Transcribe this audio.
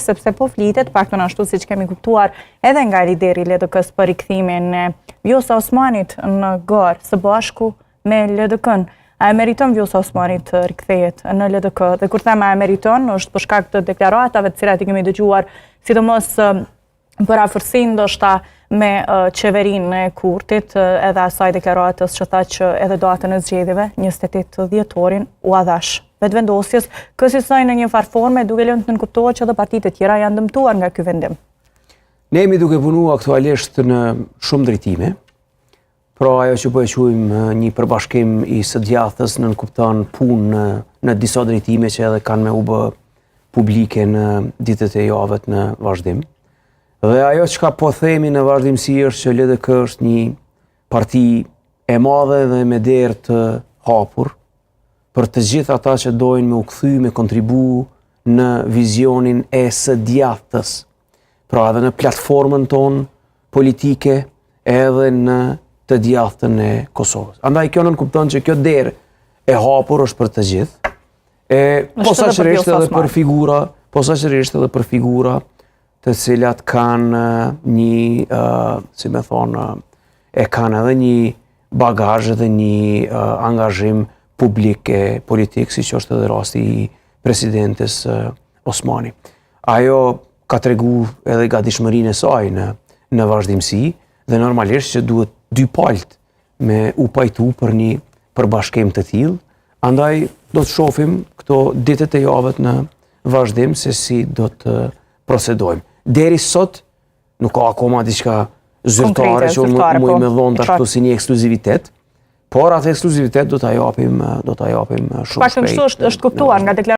sepse po flitet, paktën ashtu siç kemi kuptuar edhe nga lideri i LDK-së për rikthimin e Vjosa Osmanit në garë së bashku me LDK-në. A e meriton Vjosa Osmani të rikthehet në LDK? Dhe kur them a e meriton, është për shkak të deklaratave të cilat i kemi dëgjuar, sidomos për afërsinë ndoshta me qeverinë e Kurtit, edhe asaj deklaratës që tha që edhe datën e zgjedhjeve, 28 dhjetorin, ua dhashë Vetëvendosjes, kësisoj në një farë forme, duke lënë të nënkuptohet që edhe partitë e tjera janë dëmtuar nga ky vendim. Ne jemi duke punu aktualisht në shumë drejtime, Pra ajo që po e quajmë një përbashkim i së djathtës nënkupton punë në, në disa drejtime që edhe kanë me u bë publike në ditët e javët në vazhdim. Dhe ajo çka po themi në vazhdimësi është që LDK është një parti e madhe dhe me derë të hapur për të gjithë ata që dojnë me u kthy me kontribu në vizionin e së djathtës. Pra edhe në platformën tonë politike edhe në të djathtën e Kosovës. Andaj kjo nënkupton që kjo derë e hapur është për të gjithë. E posaçërisht edhe për figura, posaçërisht edhe për figura të cilat kanë një, uh, si me thonë, e kanë edhe një bagazh edhe një uh, angazhim publik e politik, siç është edhe rasti i presidentes uh, Osmani. Ajo ka tregu edhe gatishmërinë e saj në, në vazhdimësi dhe normalisht që duhet dy palët me u pajtu për një përbashkim të tillë, andaj do të shofim këto ditët e javët në vazhdim se si do të procedojmë. Deri sot nuk ka akoma diçka zyrtare që unë muj po. me dhonë tash këtu si një ekskluzivitet, por atë ekskluzivitet do ta japim do ta japim shumë shpejt. Paktën kështu është është kuptuar nga deklaratat.